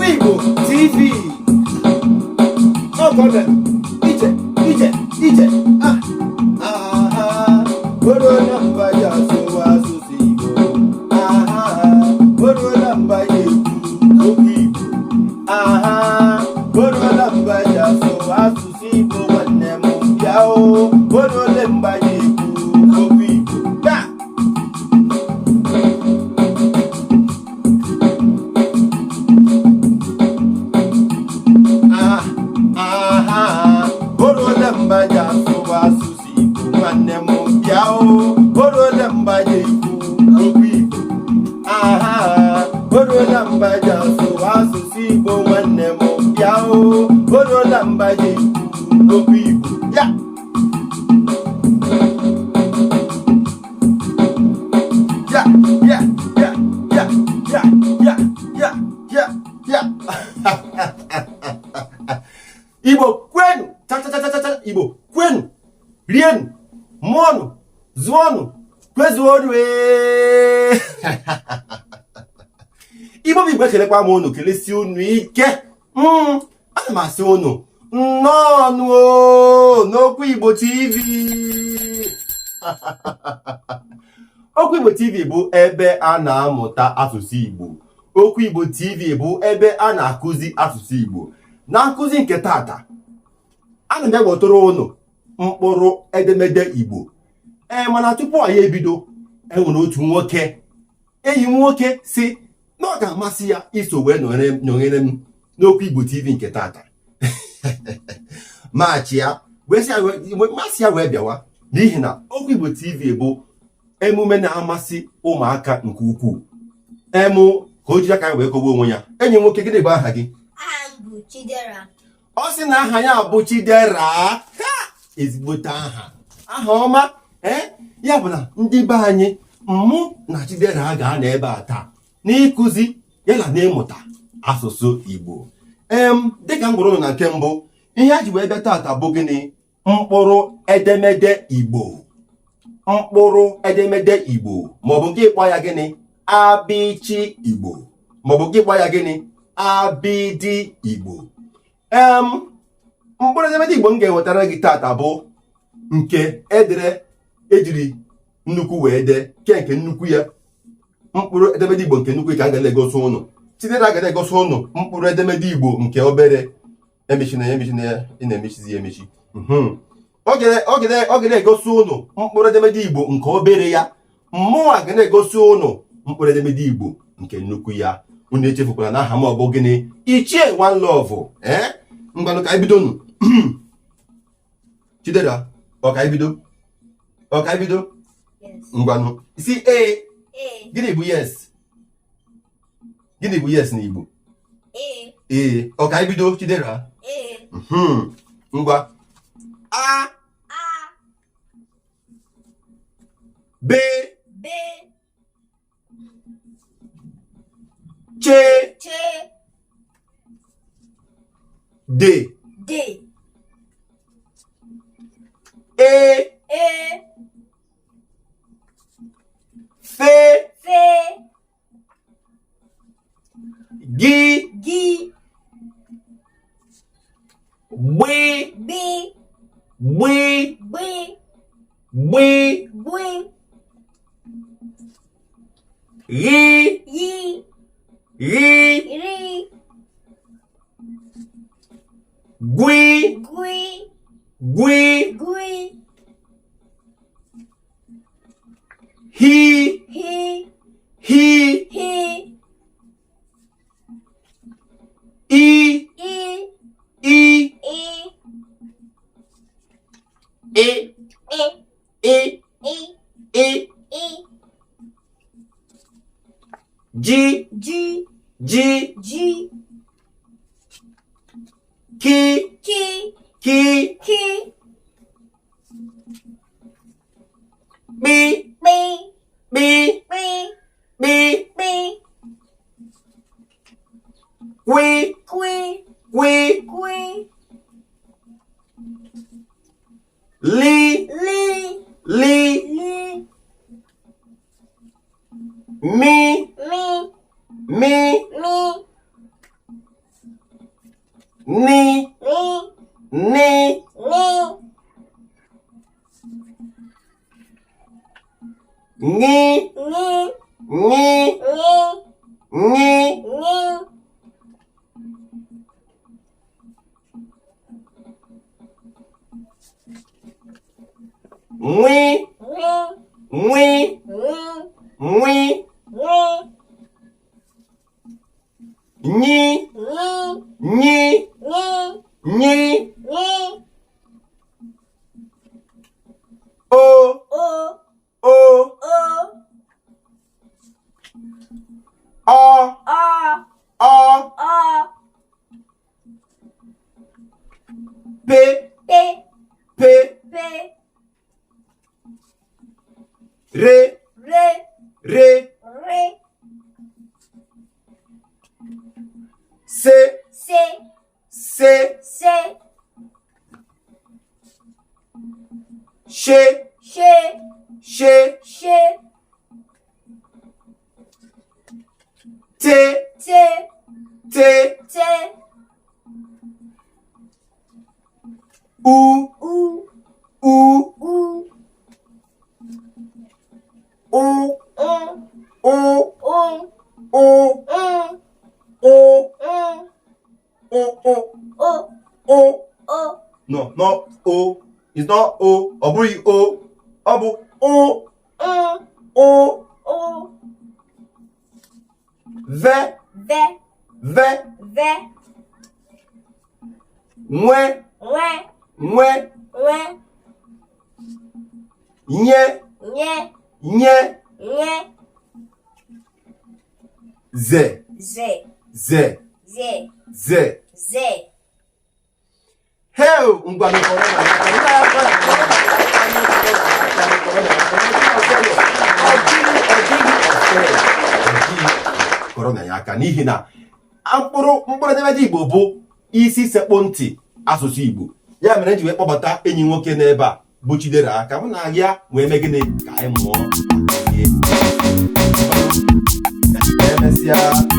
Okwu Igbo TV. Ọkọlẹ ije ije ije ah aha oruola mgbe anyị asụwa asụsụ Igbo, aha oruola mgbe anyị ekwu okwu Igbo, aha oruola mgbe anyị asụwa asụsụ Igbo. Nwanne m bịa o, oruola mgbe anyị ekwu okwu Igbo ya. Aha oruola mgbe anyị asụwa asụsụ Igbo. Nwanne m bịa o, oruola mgbe anyị ekwu okwu Igbo. Aha oruola mgbe anyị asụwa asụsụ Igbo. Nwanne m bịa o, oruola mgbe anyị ekwu okwu Igbo ya. Ya ya ya ya ya ya ya ya ya. Igbo kwenu! Cha cha cha cha cha! Igbo kwenu, rienu, mụọnụ, zụọnụ, kwezuonu. Ee, Igbo bụ Igbo, ekelekwa m unu, kelesie unu ike. Ana m asị unu nnọọ n'Okwu Igbo TV. Okwu Igbo TV bụ ebe a na-amụta asụsụ Igbo. Okwu Igbo TV bụ ebe a na-akụzi asụsụ Igbo. Na nkụzi nke tata, ana m ewetara unu mkpụrụ edemede Igbo. Ee, mana tupu anyị ebido, enwere otu nwoke, enyi m nwoke, si na ọ ga-amasị ya iso wee nọnyere m n'Okwu Igbo TV nke tata. Maachị ya wee masị ya wee bịawa, n'ihi na Okwu Igbo TV bụ emume na-amasị ụmụaka nke ukwuu. Emu ka o jiri aka ya wee kọwa onwe ya. Enyi m nwoke, gịnị bụ aha gị? Aha m bụ Chidera. Ọ sị na aha ya bụ Chidera. Ha! Ezigbote aha, aha ọma. Ee, ya bụ na ndị be anyị, mụ na Chidera ga-anọ ebe a taa n'ịkụzi ya na n'ịmụta asụsụ Igbo. Em, dịka m gwara unu na nke mbụ, ihe a ji wee bịa tata bụ gịnị? Mkpụrụ edemede Igbo. Mkpụrụ edemede Igbo, maọbụ nke ịkpọ ya gịnị? Abịchị Igbo, maọbụ nke ịkpọ ya gịnị? Abịdị Igbo. Em, mkpụrụ edemede Igbo m ga-ewetara gị tata bụ nke edere ejiri nnukwu wee dee, nke nnukwu ya. Mkpụrụ edemede Igbo nke nnukwu ka a ga na-egosi ụnụ. Chidera ga na-egosi ụnụ mkpụrụ edemede Igbo nke obere. Emechina ya, emechina ya, ị na-emechizi ya emechi. Ọ ga na-egosi ụnụ mkpụrụ edemede Igbo nke obere ya, mụnwa ga na-egosi ụnụ mkpụrụ edemede Igbo nke nnukwu ya. Unu echefukwara na aha m ọ bụ gịnị? Ichie One Love. Ee, ngwanụ, ka anyị bidonu. Chidera, ọ ka anyị bido? Ọ ka anyị bido? Yes. Ngwanụ, si ee. A. Gịnị bụ yes? Gịnị bụ yes n'Igbo? A. Ee, ọ ka anyị bido, Chidera? A. Ngwa, a. A. B. B. C. C. D. D. E. E. F. F. G. G. B. B. B. B. B. B. R. Y. R. R. Gwi. Gwi. Gwi. Gwi. Hi. Hi. Hi. Hi. I. I. I. I. E. E. E. E. E. E. G. G. G. G. K. K. K. K. P. P. P. P. P. P. Kwi. Kwi. Kwi. Kwi. Li. Li. Li. Li. Mi. Mi. Mi. Mi. N, N, N, N, Ñ, N, Ñ, N, Ñ, N, Nw, W, Nw, W, Nw, W, Ny, N, Ny, N, Ny, N, O, O, O, O, Ọ, Ọ, Ọ, Ọ, P, P, P, P, R, R, R, R, C, C, C, C, Sh, Sh, Sh, Sh, T, T, T, T, U, U, U, U, U, U, U, U, U, U, U, U, O, O, O, O. O, No, not O. It's not O. Ọ bụghị O. Ọ bụ O, U, O, U, V, V, V, V, Nwe, W, Nwe, W, Nye, Nye, Nye, Nye, Z, Z, Z, Z, Z. Z. Heo! Ngwanụ kọrọ na ya, kọrọ na ya, kọrọ na ya, kọrọ na ya, kọrọ na ya, kọrọ na ya. Ọ dịghị, ọ dịghị ofere. Ọ dịghị kọrọ na ya aka n'ihi na mkpụrụ mkpụrụ edemede Igbo bụ isi sekpụ ntị asụsụ Igbo. Ya mere m ji wee kpọbata enyi nwoke n'ebe a bụ Chidera ka mụ na ya wee mee gịnị ka anyị mụọ ihe. Emesịa.